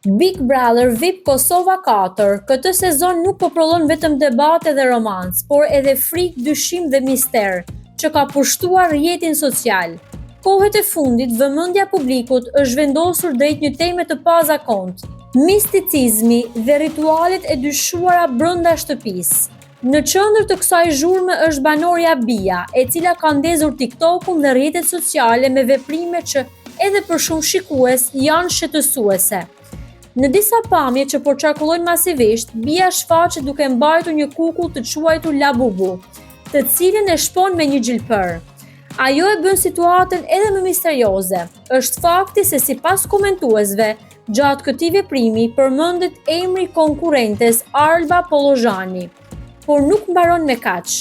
Big Brother VIP Kosova 4 këtë sezon nuk po prodhon vetëm debate dhe romancë, por edhe frikë, dyshim dhe mister, që ka pushtuar rrjetin social. Kohët e fundit, vëmendja e publikut është vendosur drejt një teme të pazakontë, misticizmi dhe ritualet e dyshuara brenda shtëpisë. Në qendër të kësaj zhurme është banorja Bia, e cila ka ndezur TikTokun dhe rrjetet sociale me veprime që edhe për shumë shikues janë shqetësuese. Në disa pamje që po qarkullojnë masivisht, Bia shfaqet duke mbajtur një kukull të quajtur Labubu, të cilën e shpon me një gjilpërë. Ajo e bën situatën edhe më misterioze. Është fakti se sipas komentuesve, Gjatë këtij veprimi përmendet emri i konkurrentes Alba Pollozhani. Por nuk mbaron me kaq.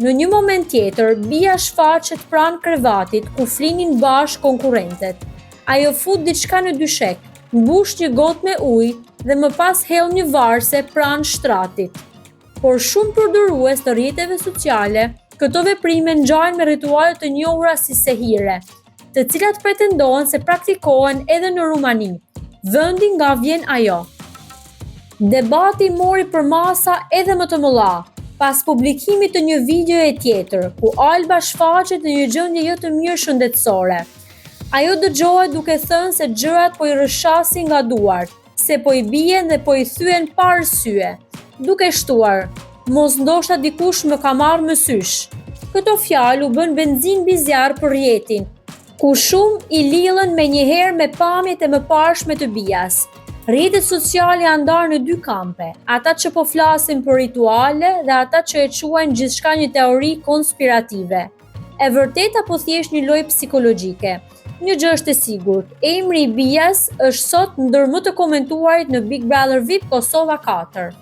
Në një moment tjetër, Bia shfaqet pranë krevatit ku flinin bashkë konkurrentet. Ajo fut diçka në dyshek, mbush një gotë me ujë dhe më pas hedh një varëse pranë shtratit. Por shumë përdorues të rrjeteve sociale, këto veprime ngjajnë me rituale të njohura si sehire, të cilat pretendohen se praktikohen edhe në Rumani, vendi nga vjen ajo. Debati mori përmasa edhe më të mëdha, pas publikimit të një videoje tjetër, ku Alba shfaqet në një gjendje jo të mirë shëndetësore. Ajo dëgjohet duke thënë se gjërat po i rrëshqasin nga duart, se po i bien dhe po i thyhen pa arsye, duke shtuar, Mos ndoshta dikush më ka marrë mësysh. Këto fjalë u bënë benzinë mbi zjarr për rrjetin, ku shumë i lidhën menjëherë me pamjet e mëparshme të Bias. Rrjetet sociale janë ndarë në dy kampe, ata që po flasin për rituale dhe ata që e quajnë gjithçka një teori konspirative. E vërtetë apo thjesht një lojë psikologjike? Një gjë është e sigurt, emri i Bias është sot ndër më të komentuarit në Big Brother VIP Kosova 4.